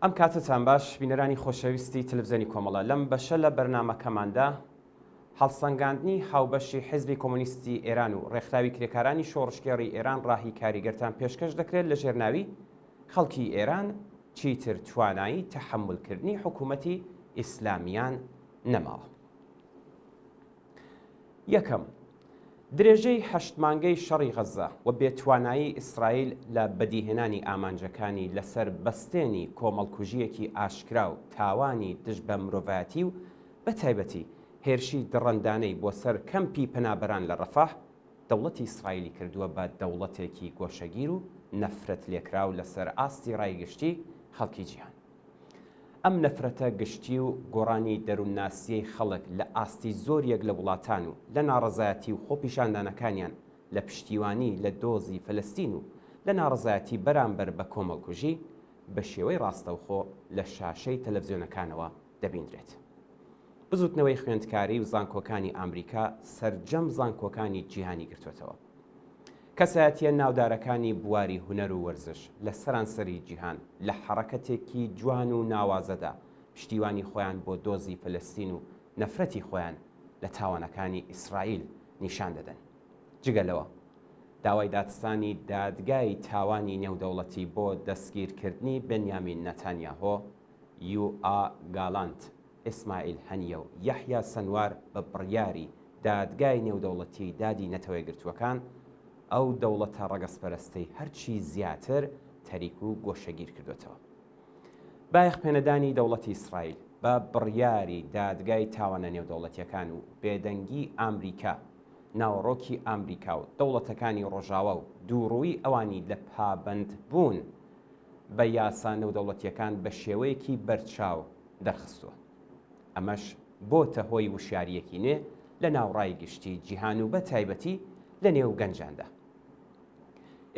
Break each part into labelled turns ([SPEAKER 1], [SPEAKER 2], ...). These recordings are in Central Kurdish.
[SPEAKER 1] ئەم کاتەتان باش بینەرانی خۆشەویستی تەلەفزیۆنی کۆمەڵە لەم بەشە لە بەرنامەکەماندا هەڵسەنگاندنی هاوبەشی حیزبی کۆمۆنیستی ئێران و ڕێکخراوی کرێکارانی شۆڕشگێڕی ئێران ڕاهی کاریگەرتان پێشکەش دەکرێت لە ژێر ناوی خەڵکی ئێران چیتر توانایی تەحەمولکردنی حکوومەتی ئیسلامیان نەماوە. یەکەم، درێژەی هەشت مانگەی شەڕی غەززە و بێتوانایی ئیسرائیل لە بەدیهێنانی ئامانجەکانی لەسەر بەستێنی کۆمەڵکوژییەکی ئاشکرا و تاوانی دژ بە مرۆڤایەتی و بەتایبەتی هێرشی دڕەندانەی بۆ سەر کەمپی پەنابەران لە ڕەفەح دەوڵەتی ئیسرائیلی کردووە بە دەوڵەتێکی گۆشەگیر و نەفرەتلێکراو لەسەر ئاستی ڕای گشتی خەڵکی جیهان. ئەم نەفرەتە گشتی و گۆڕانی دەروونناسییەی خەڵک لە ئاستی زۆریەک لە وڵاتان و لە ناڕەزایەتی و خۆپیشاندانەکانیان لە پشتیوانی لە دۆزی فەلەستین و لە ناڕەزایەتی بەرامبەر بە کۆمەڵکوژی بە شێوەی ڕاستەوخۆ لە شاشەی تەلەفزیۆنەکانەوە دەبیندرێت. بزوتنەوەی خوێندکاری و زانکۆکانی ئامریکا سەرجەم زانکۆکانی جیهانی گرتووەتەوە. کەسایەتییە ناودارەکانی بواری هونەر و وەرزش لە سەرانسەری جیهان لە حەڕەکەتێکی جوان و ناوازەدا پشتیوانی خۆیان بۆ دۆزی فەلەستین و نەفرەتی خۆیان لە تاوانەکانی ئیسرائیل نیشان دەدەن. جگە لەوە داوای دادستانی دادگای تاوانی نێودەوڵەتی بۆ دەستگیرکردنی بنیامین نەتانیاهۆ، یوئا گالانت، ئیسماعیل هەنیە و یەحیا سەنوار بە بڕیاری دادگای نێودەوڵەتیی دادی نەتەوەیەکگرتووەکان، ئەو دەوڵەتە ڕەگەزپەرستەی هەرچی زیاتر تەریک و گۆشەگیر کردۆتەوە. بایەخپێنەدانی دەوڵەتی ئیسرائیل بە بڕیاری دادگای تاوانە نێودەوڵەتییەکان و بێدەنگی ئامریکا، ناوەڕۆکی ئامریکا و دەوڵەتەکانی ڕۆژاوا و دووڕوویی ئەوانی لە پابەندبوون بە یاسا نێودەوڵەتییەکان بە شێوەیەکی بەرچاو دەرخستووە. ئەمەش بۆتە هۆی وشیارییەکی نوێ لە ناو ڕای گشتی جیهان و بە تایبەتی لە نێو گەنجاندا.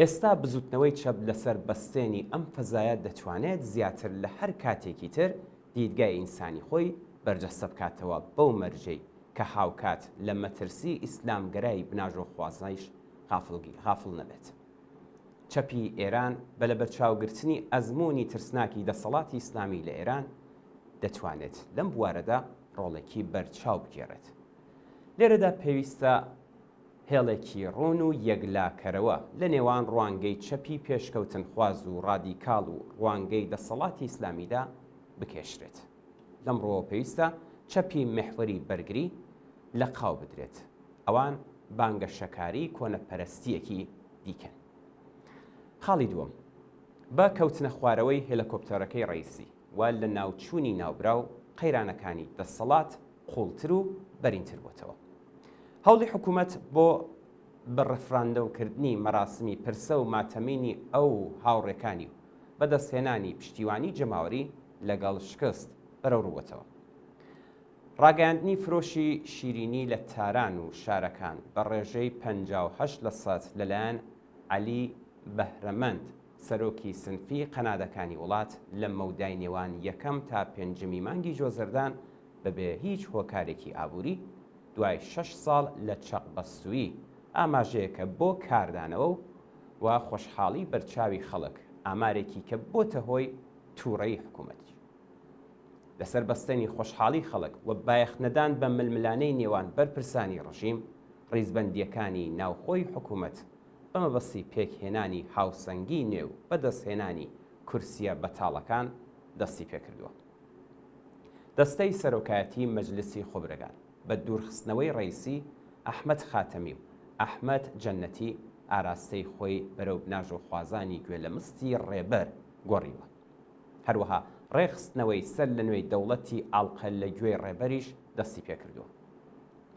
[SPEAKER 1] ئێستا بزوتنەوەی چەپ لەسەر بەستێنی ئەم فەزایە دەتوانێت زیاتر لە هەر کاتێکی تر دیدگای ئینسانی خۆی بەرجەستە بکاتەوە بەو مەرجەی کە هاوکات لە مەترسی ئیسلامگەرای بناژۆخوازیش غافڵ نەبێت. چەپی ئێران بە لەبەرچاوگرتنی ئەزموونی ترسناکی دەسەڵاتی ئیسلامی لە ئێران، دەتوانێت لەم بوارەدا ڕۆڵێکی بەرچاو بگێڕێت. لێرەدا پێویستە هێڵێکی ڕوون و یەکلاکەرەوە لە نێوان ڕوانگەی چەپی پێشکەوتنخواز و ڕادیکاڵ و ڕوانگەی دەسەڵاتی ئیسلامیدا بکێشرێت. لەم ڕووەوە پێویستە چەپی میحوەری بەرگری لە قاو بدرێت. ئەوان بانگەشەکاری کۆنەپەرستییەکی دیکەن. خاڵی دووەم، بە کەوتنەخوارەوەی هێلەکۆپتەرەکەی ڕەئیسی و لەناوچوونی ناوبراو، قەیرانەکانی دەسەڵات قووڵتر و بەرینتر بۆتەوە. هەوڵی حکوومەت بۆ بە ڕفراندۆمکردنی مەراسمی پرسە و ماتەمینی ئەو و هاوڕێکانی و بەدەستهێنانی پشتیوانی جەماوەری لەگەڵ شکست بەرەوڕوو بۆتەوە. ڕاگەیاندنی فرۆشی شیرینی لە تاران و شارەکان بە ڕێژەی 58 لەسەد لەلایەن عەلی بەهرەمەند، سەرۆکی سنفی قەنادەکانی وڵات لە مەودای نێوان یەکەم تا پێنجەمی مانگی جۆزەردان بەبێ هیچ هۆکارێکی ئابووری دوای شەش ساڵ لە چەقبەستوویی ئاماژەیەکە بۆ کاردانەوە و خۆشحاڵی بەرچاوی خەڵک، ئامارێکی کە بۆتە هۆی تووڕەیی حکوومەتیش. لەسەر بەستێنی خۆشحاڵی خەڵک و بایەخنەدان بە ململانێی نێوان بەرپرسانی ڕژیم، ڕیزبەندییەکانی ناوخۆی حکوومەت بە مەبەستی پێکهێنانی هاوسەنگیی نوێ و بەدەستهێنانی کورسییە بەتاڵەکان دەستی پێکردووە. دەستەی سەرۆکایەتی مەجلسی خوبرەگان بە دوورخستنەوەی ڕەیسی، ئەحمەد خاتەمی و ئەحمەد جەنەتی ئاراستەی خۆی بەرەو بناژۆخوازانی گوێ لە مستی ڕێبەر گۆڕیوە. هەروەها ڕێکخستنەوەی سەر لە نوێی دەوڵەتی ئاڵقە لە گوێی ڕێبەریش دەستی پێکردووە.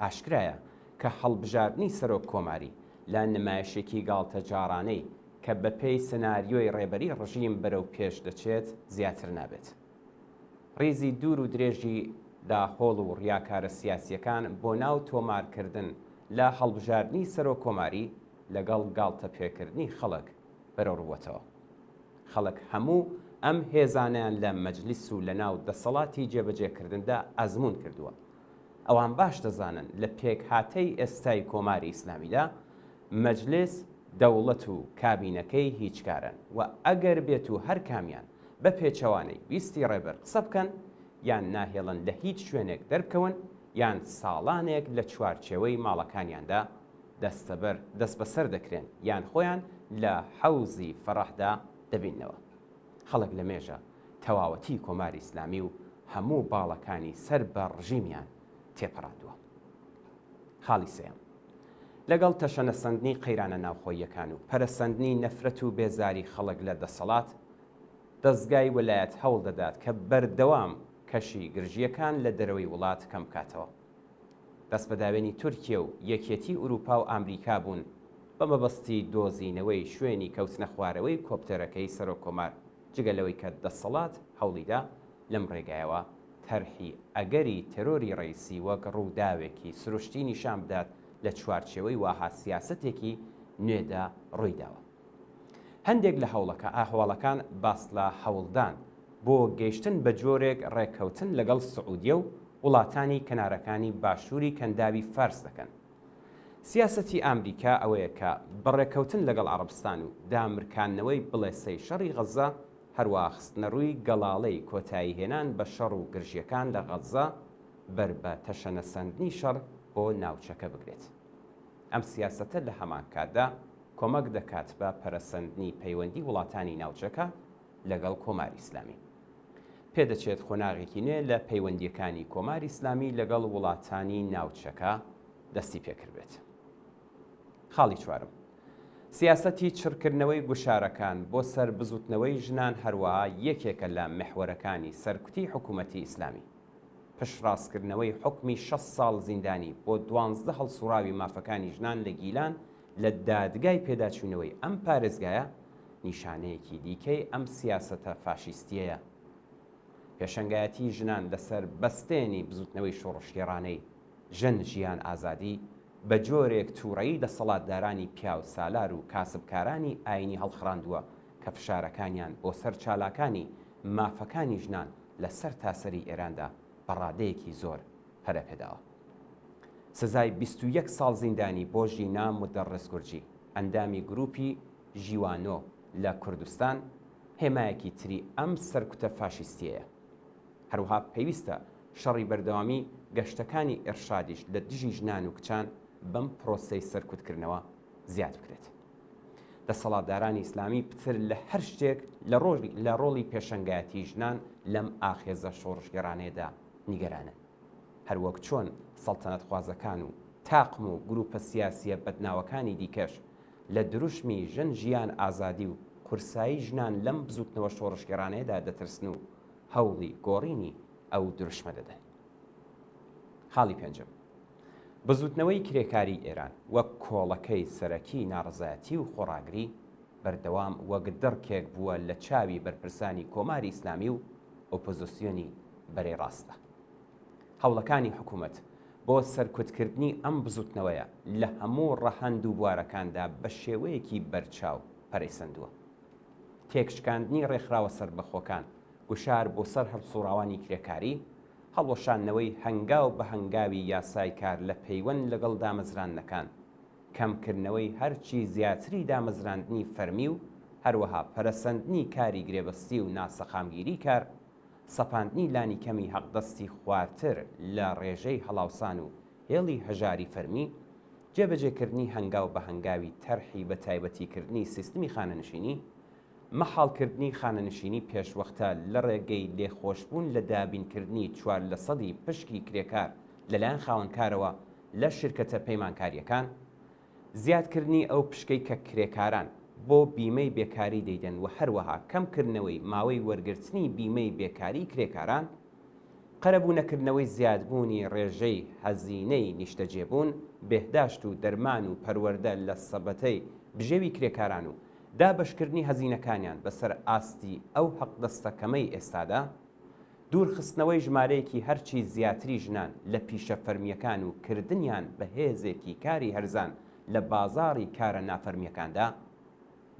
[SPEAKER 1] ئاشکرایە کە هەڵبژاردنی سەرۆک کۆماری لە نمایشێکی گاڵتەجاڕانەی کە بە پێی سناریۆی ڕێبەری ڕژیم بەرەو پێش دەچێت زیاتر نابێت. ڕیزی دوور و درێژی داهۆڵ و ڕیاکارە سیاسییەکان بۆ ناو تۆمارکردن لە هەڵبژاردنی سەرۆک کۆماری لەگەڵ گاڵتەپێکردنی خەڵک بەرەوڕووەتەوە. خەڵک هەموو ئەم هێزانەیان لە مەجلیس و لە ناو دەسەڵاتی جێبەجێکردندا ئەزموون کردووە. ئەوان باش دەزانن لە پێکهاتەی ئێستای کۆماری ئیسلامیدا مەجلیس، دەوڵەت و کابینەکەی هیچکارەن و ئەگەر بێت و هەر کامیان بە پێچەوانەی ویستی ڕێبەر قسە بکەن، یان ناهێڵن لە هیچ شوێنێک دەربکەون، یان ساڵانێک لە چوارچێوەی ماڵەکانیاندا دەستەبەر دەستبەسەر دەکرێن، یان خۆیان لە حەوزی فەڕەحدا دەبیننەوە. خەڵک لە مێژە تەواوەتی کۆماری ئیسلامی و هەموو باڵەکانی سەر بە ڕژیمیان تێپەڕاندووە. خاڵی سێیەم، لەگەڵ تەشەنەسەندنی قەیرانە ناوخۆییەکان و پەرەسەندنی نەفرەت و بێزاری خەڵک لە دەسەڵات، دەزگای وەلایەت هەوڵ دەدات کە بەردەوام کەشی گرژییەکان لە دەرەوەی وڵات کەم بکاتەوە. دەستبەداوێنی تورکیە و یەکێتی ئورووپا و ئامریکا بوون بە مەبەستی دۆزینەوەی شوێنی کەوتنەخوارەوەی کۆپتەرەکەی سەرۆککۆمار، جگە لەوەی کە دەسەڵات هەوڵیدا لەم ڕێگایەوە تەرحی ئەگەری تێرۆری ڕەیسی وەک ڕووداوێکی سروشتی نیشان بدات لە چوارچێوەی واها سیاسەتێکی نوێدا ڕوویداوە. هەندێک لە هەوڵەکە هەواڵەکان باس لە هەوڵدان بۆ گەیشتن بە جۆرێک ڕێککەوتن لەگەڵ سعودیە و وڵاتانی کەنارەکانی باشووری کەنداوی فارس دەکەن. سیاسەتی ئامریکا ئەوەیە کە بە ڕێککەوتن لەگەڵ عەڕەبستان و دامرکاندنەوەی بڵێسەی شەڕی غەززە، هەروەها خستنەڕووی گەڵاڵەی کۆتاییهێنان بە شەڕ و گرژییەکان لە غەززە، بەر بە تەشەنەسەندنی شەڕ بۆ ناوچەکە بگرێت. ئەم سیاسەتە لە هەمان کاتدا کۆمەک دەکات بە پەرەسەندنی پەیوەندی وڵاتانی ناوچەکە لەگەڵ کۆماری ئیسلامی. پێدەچێت قۆناغێکی نوێ لە پەیوەندییەکانی کۆماری ئیسلامی لەگەڵ وڵاتانی ناوچەکە دەستی پێکردبێت. خاڵی چوارەم، سیاسەتی چڕکردنەوەی گوشارەکان بۆ سەر بزوتنەوەی ژنان هەروەها یەکێکە لە میحوەرەکانی سەرکوتی حکوومەتی ئیسلامی. پشتڕاستکردنەوەی حوکمی 60 ساڵ زیندانی بۆ دوانزدە هەڵسوڕاوی مافەکانی ژنان لە گیلان لە دادگای پێداچوونەوەی ئەم پارێزگایە نیشانەیەکی دیکەی ئەم سیاسەتە فاشیستییەیە. پێشەنگایەتی ژنان لەسەر بەستێنی بزوتنەوەی شۆڕشگێڕانەی ژن ژیان ئازادی بە جۆرێک تووڕەیی دەسەڵاتدارانی پیاوسالار و کاسبکارانی ئایینی هەڵخڕاندووە کە فشارەکانیان بۆ سەر چالاکانی مافەکانی ژنان لە سەرتاسەری ئێراندا بە ڕادەیەکی زۆر پەرە پێداوە. سزای 21 ساڵ زیندانی بۆ ژینا مودەڕس گورجی، ئەندامی گرووپی ژیوانۆ لە کوردستان، هێمایەکی تری ئەم سەرکوتە فاشیستییەیە. هەروەها پێویستە شەڕی بەردەوامی گەشتەکانی ئیرشادیش لە دژی ژنان و کچان بەم پرۆسەی سەرکوتکردنەوە زیاد بکرێت. دەسەڵاتدارانی ئیسلامی پتر لە هەر شتێک لە ڕۆژی لە ڕۆڵی پێشەنگایەتی ژنان لەم ئاخێزە شۆڕشگێڕانەیەدا نیگەرانن. هەروەک چۆن سەڵتەنەتخوازەکان و تاقم و گروپە سیاسییە بەدناوەکانی دیکەش لە دروشمی ژن ژیان ئازادی و قورسایی ژنان لەم بزوتنەوە شۆڕشگێڕانەیەدا دەترسن و هەوڵی گۆڕینی ئەو دروشمە دەدەن. خاڵی پێنجەم، بزوتنەوەی کرێکاریی ئێران وەک کۆڵەکەی سەرەکی ناڕەزایەتی و خۆڕاگری، بەردەوام وەک دڕکێک بووە لە چاوی بەرپرسانی کۆماری ئیسلامی و ئۆپۆزسیۆنی بەرەی ڕاستدا. هەوڵەکانی حکوومەت بۆ سەرکوتکردنی ئەم بزوتنەوەیە لە هەموو ڕەهەند و بوارەکاندا بە شێوەیەکی بەرچاو پەرەی سەندووە. تێکشکاندنی ڕێکخراوە سەربەخۆکان، گوشار بۆ سەر هەڵسوڕاوانی کرێکاری، هەڵوەشاندنەوەی هەنگاو بە هەنگاوی یاسای کار لە پەیوەند لەگەڵ دامەزراندنەکان، کەمکردنەوەی هەرچی زیاتری دامەزراندنی فەرمی و هەروەها پەرەسەندنی کاری گرێبەستی و ناسەقامگیری کار، سەپاندنی لانیکەمی حەقدەستی خوارتر لە ڕێژەی هەڵاوسان و هێڵی هەژاری فەرمی، جێبەجێکردنی هەنگاو بە هەنگاوی تەرحی بەتایبەتیکردنی سیستمی خانەنشینی، مەحاڵکردنی خانەنشینی پێشوەختە لە ڕێگەی لێخۆشبوون لە دابینکردنی چوار لەسەدی پشکی کرێکار لەلایەن خاوەنکارەوە لە شیرکەتە پەیمانکارییەکان، زیادکردنی ئەو پشکەی کە کرێکاران بۆ بیمەی بێکاری دەیدەن و هەروەها کەمکردنەوەی ماوەی وەرگرتنی بیمەی بێکاری کرێکاران، قەرەبوو نەکردنەوەی زیادبوونی ڕێژەی هەزینەی نیشتەجێبوون، بێهداشت و دەرمان و پەروەردە لە سەبەتەی بژێوی کرێکاران و دابەشکردنی هەزینەکانیان بەسەر ئاستی ئەو حەقدەستە کەمەی ئێستادا، دوورخستنەوەی ژمارەیەکی هەرچی زیاتری ژنان لە پیشە فەرمییەکان و کردنیان بە هێزێکی کاری هەرزان لە بازاڕی کارە نافەرمییەکاندا،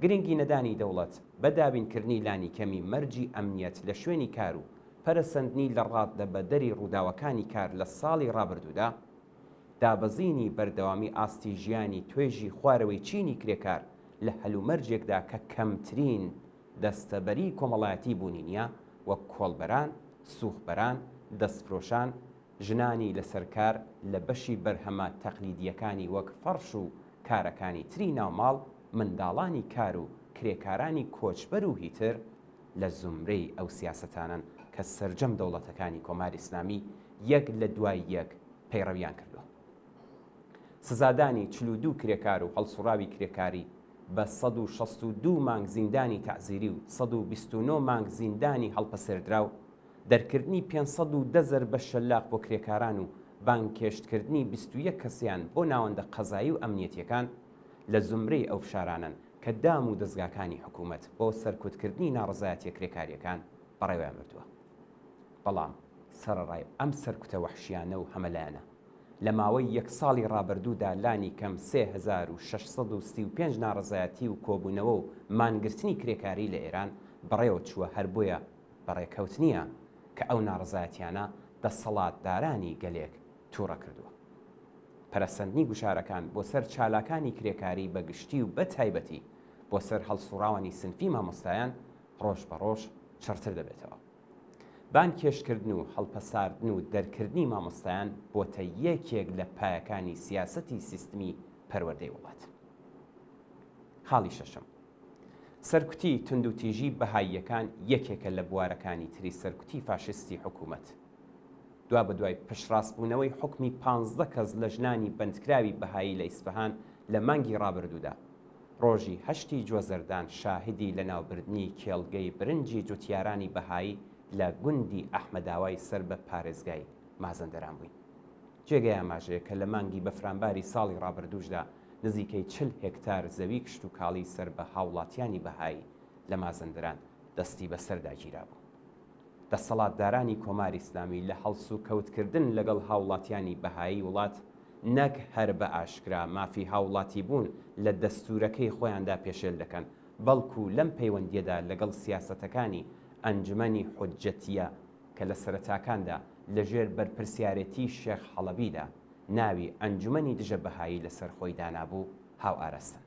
[SPEAKER 1] گرنگی نەدانی دەوڵەت بە دابینکردنی لانیکەمی مەرجی ئەمنیەت لە شوێنی کار و پەرەسەندنی لەڕاددەبەدەری ڕووداوەکانی کار لە ساڵی ڕابردوودا، دابەزینی بەردەوامی ئاستی ژیانی توێژی خوارەوەی چینی کرێکار لە هەلومەرجێکدا کە کەمترین. دەستەبەری کۆمەڵایەتی بوونی نییە، وەک کۆڵبەران، سووخبەران، دەستفرۆشان، ژنانی لەسەر کار لە بەشی بەرهەمە تەقلیدییەکانی وەک فەڕش و کارەکانی تری ناو ماڵ، منداڵانی کار و کرێکارانی کۆچبەر و هیتر، لە زومرەی ئەو سیاسەتانەن کە سەرجەم دەوڵەتەکانی کۆماری ئیسلامی یەک لە دوای یەک پەیڕەویان کردووە. سزادانی 42 کرێکار و هەڵسوڕاوی کرێکاری بە 162 مانگ زیندانی تەعزیری و 129 مانگ زیندانی هەڵپەسێردراو، دەرکردنی 510 زەربە شەلاق بۆ کرێکاران و بانگهێشتکردنی 21 کەسیان بۆ ناوەندە قەزایی و ئەمنیەتیەکان لە زومرەی ئەو فشارانەن کە دام و دەزگاکانی حکوومەت بۆ سەرکوتکردنی ناڕەزایەتیە کرێکاریەکان بەڕێوەیان بردووە. بەڵام سەرەڕای ئەم سەرکوتە وەحشیانە و هەمەلایەنە، لە ماوەی یەک ساڵی ڕابردوودا لانیکەم 3635 ناڕەزایەتی و کۆبوونەوە و مانگرتنی کرێکاری لە ئێران بەڕێوە چووە هەر بۆیە بەڕێکەوت نییە کە ئەو ناڕەزایەتیانە دەسەڵاتدارانی گەلێک تووڕە کردووە. پەرەسەندنی گوشارەکان بۆ سەر چالاکانی کرێکاری بە گشتی و بە تایبەتی بۆ سەر هەڵسوڕاوانی سنفی مامۆستایان ڕۆژ بە ڕۆژ چڕتر دەبێتەوە. بانگهێشتکردن و هەڵپەساردن و دەرکردنی مامۆستایان بۆتە یەکێک لە پایەکانی سیاسەتی سیستمی پەروەردەی وڵات. خاڵی شەشەم، سەرکوتی توندوتیژی بەهاییەکان یەکێکە لە بوارەکانی تری سەرکوتی فاشیستی حکوومەت. دوابەدوای پشتڕاستبوونەوەی حوکمی 15 کەس لە ژنانی بەندکراوی بەهایی لە ئیسفەهان لە مانگی ڕابردوودا، ڕۆژی هەشتی جۆزەردان شاهیدی لەناوبردنی کێڵگەی برنجی جوتیارانی بەهایی لە گوندی ئەحمەداوای سەر بە پارێزگای مازەندەران بووین. جێگەی ئاماژەیە کە لە مانگی بەفرانباری ساڵی ڕابردووشدا نزیکەی 40 هێکتار زەوی کشتوکاڵی سەر بە هاوڵاتیانی بەهایی لە مازەندەران دەستی بەسەردا گیرابوو. دەسەڵاتدارانی کۆماری ئیسلامی لە هەڵسوکەوتکردن لەگەڵ هاوڵاتیانی بەهایی وڵات نەک هەر بە ئاشکرا مافی هاوڵاتیبوون لە دەستوورەکەی خۆیاندا پێشێل دەکەن، بەڵکو لەم پەیوەندییەدا لەگەڵ سیاسەتەکانی ئەنجومەنی حوجەتییە کە لە سەرەتاکاندا لەژێر بەرپرسیارێتی شێخ حەڵەبیدا ناوی ئەنجومەنی دژە بەهایی لەسەر خۆی دانابوو هاوئاراستەن.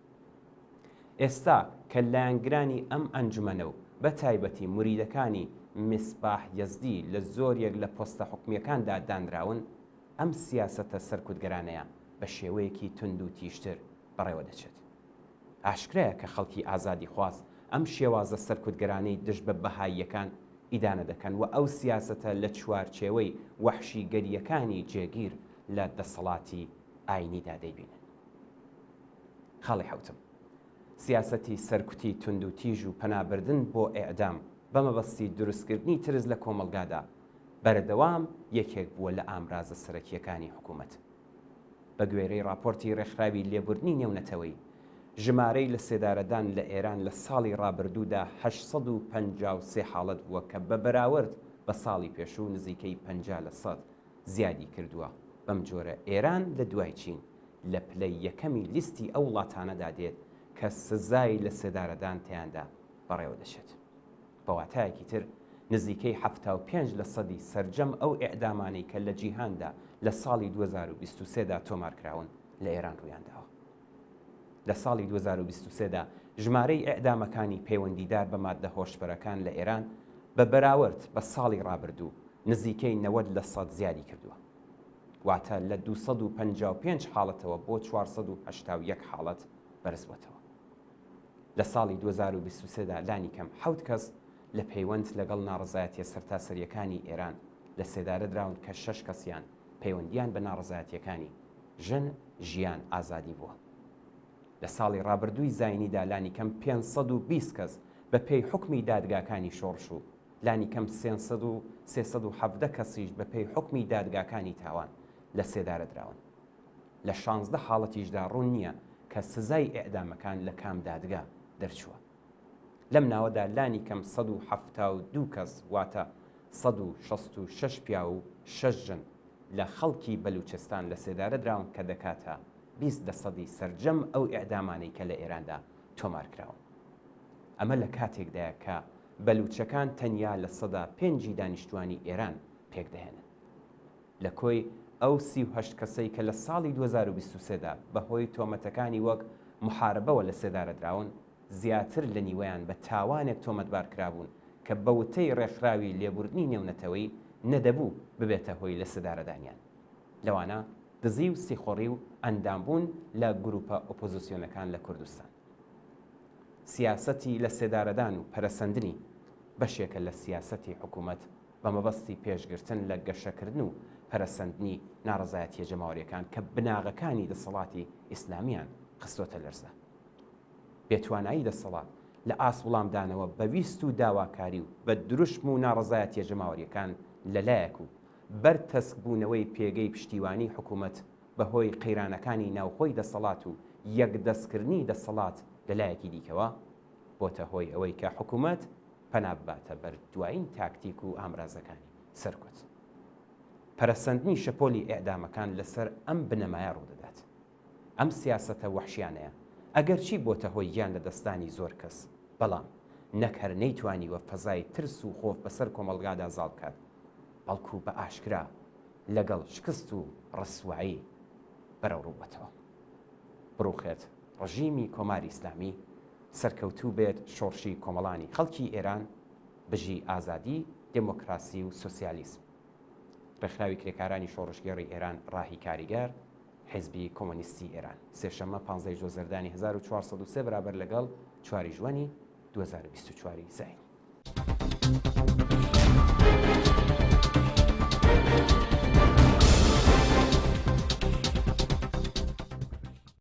[SPEAKER 1] ئێستا کە لایەنگرانی ئەم ئەنجومەنە و بە تایبەتی موریدەکانی میسباح یەزدی لە زۆریەک لە پۆستە حکومییەکاندا دانراون، ئەم سیاسەتە سەرکوتگەرانەیە بە شێوەیەکی توند و تیژتر بەڕێوە دەچێت. ئاشکرایە کە خەڵکی ئازادیخواز ئەم شێوازە سەرکوتگەرانەی دژ بە بەهاییەکان ئیدانە دەکەن و ئەو سیاسەتە لە چوارچێوەی وەحشیگەرییەکانی جێگیر لە دەسەڵاتی ئایینیدا دەیبینن. خاڵی حەوتەم، سیاسەتی سەرکوتی توندوتیژ و پەنابردن بۆ ئێعدام بە مەبەستی دروستکردنی ترس لە کۆمەڵگادا بەردەوام یەکێک بووە لە ئامرازە سەرەکییەکانی حکوومەت. بە گوێرەی ڕاپۆرتی ڕێکخراوی لێبوردنی نێونەتەوەیی، ژمارەی لەسێدارەدان لە ئێران لە ساڵی ڕابردوودا 853 حاڵەت بووە کە بە بەراورد بە ساڵی پێشوو نزیکەی 50 لە سەد زیادی کردووە، بەم جۆرە ئێران لە دوای چین لە پلەی یەکەمی لیستی ئەو وڵاتانەدا دێت کە سزای لەسێدارەدان تیاندا بەڕێوەدەچێت. بە واتایەکی تر نزیکەی 75 لە سەدی سەرجەم ئەو ئێعدامانەی کە لە جیهاندا لە ساڵی 2023 دا تۆمارکراون لە ئێران ڕوویانداوە. لە ساڵی 2023 دا ژمارەی ئێعدامەکانی پەیوەندیدار بە ماددە هۆشبەرەکان لە ئێران بە بەراورد بە ساڵی ڕابردوو نزیکەی 90 لە سەد زیادی کردووە. واتە لە 255 حاڵەتەوە بۆ 481 حاڵەت بەرزبووەتەوە. لە ساڵی 2023 دا لانیکەم حەوت کەس لە پەیوەند لەگەڵ ناڕەزایەتیە سەرتاسەرییەکانی ئێران لە سێدارە دراون کە شەش کەسیان پەیوەندییان بە ناڕەزایەتییەکانی ژن، ژیان، ئازادی بووە. لە ساڵی ڕابردووی زاینیدا لانیکەم 520 کەس بە پێی حوکمی دادگاکانی شۆڕش و لانیکەم 317 کەسیش بە پێی حوکمی دادگاکانی تاوان لە سێدارە دراون. لە 16 حاڵەتیشدا ڕوون نییە کە سزای ئێعدامەکان لە کام دادگا دەرچووە. لەم ناوەدا لانیکەم 172 کەس واتە 166 پیاو و شەش ژن لە خەڵکی بەلوچستان لە سێدارە دراون کە دەکاتە 20 لەسەدی سەرجەم ئەو ئێعدامانەی کە لە ئێراندا تۆمار کراون. ئەمە لە کاتێکدایە کە بەلوچەکان تەنیا لە سەدا پێنجی دانیشتوانی ئێران پێکدەهێنن. لە کۆی ئەو 38 کەسەی کە لە ساڵی 2023 دا بەهۆی تۆمەتەکانی وەک موحاربەوە لە سێدارە دراون، زیاتر لە نیوەیان بە تاوانێک تۆمەتبار کرابوون کە بە وتەی ڕێکخراوی لێبوردنی نێونەتەوەیی نەدەبوو ببێتە هۆی لەسێدارەدانیان. لەوانە دزی و سیخوڕی و ئەندامبوون لە گرووپە ئۆپۆزسیۆنەکان لە کوردستان. سیاسەتی لەسێدارەدان و پەرەسەندنی بەشێکە لە سیاسەتی حکوومەت بە مەبەستی پێشگرتن لە گەشەکردن و پەرەسەندنی ناڕەزایەتییە جەماوەرییەکان کە بناغەکانی دەسەڵاتی ئیسلامییان خستۆتە لەرزە. بێتوانایی دەسەڵات لە ئاست وڵامدانەوە بە ویست و داواکاری و بە دروشم و ناڕەزایەتییە جەماوەرییەکان لە لایەک و بەر تەسکبوونەوەی پێگەی پشتیوانیی حکوومەت بە هۆی قەیرانەکانی ناوخۆی دەسەڵات و یەکدەستکردنی دەسەڵات لە لایەکی دیکەوە، بۆتە هۆی ئەوەی کە حکوومەت پەنا بباتە بەر دوایین تاکتیک و ئامرازەکانی سەرکوت. پەرەسەندنی شەپۆلی ئێعدامەکان لەسەر ئەم بنەمایە ڕوودەدات. ئەم سیاسەتە وەحشیانەیە ئەگەرچی بۆتە هۆی گیان لەدەستدانی زۆر کەس، بەڵام نەک هەر نەیتوانیوە فەزای ترس و خۆف بەسەر کۆمەڵگادا زاڵ بکات، بەڵکو بە ئاشکرا لەگەڵ شکست و ڕسوایی بەرەوڕوو بۆتەوە. بڕوخێت ڕژیمی کۆماری ئیسلامی، سەرکەوتوو بێت شۆڕشی کۆمەڵانی خەڵکی ئێران، بژی ئازادی، دێمۆکراسی و سۆسیالیسم. ڕێکخراوی کرێکارانی شۆڕشگێڕی ئێران ڕاهی کاریگەر، حیزبی کۆمۆنیستی ئێران، سێشەممە پانزەی جۆزەردانی 1403 بەرابەر لەگەڵ چواری ژوەنی 2024 زایینی.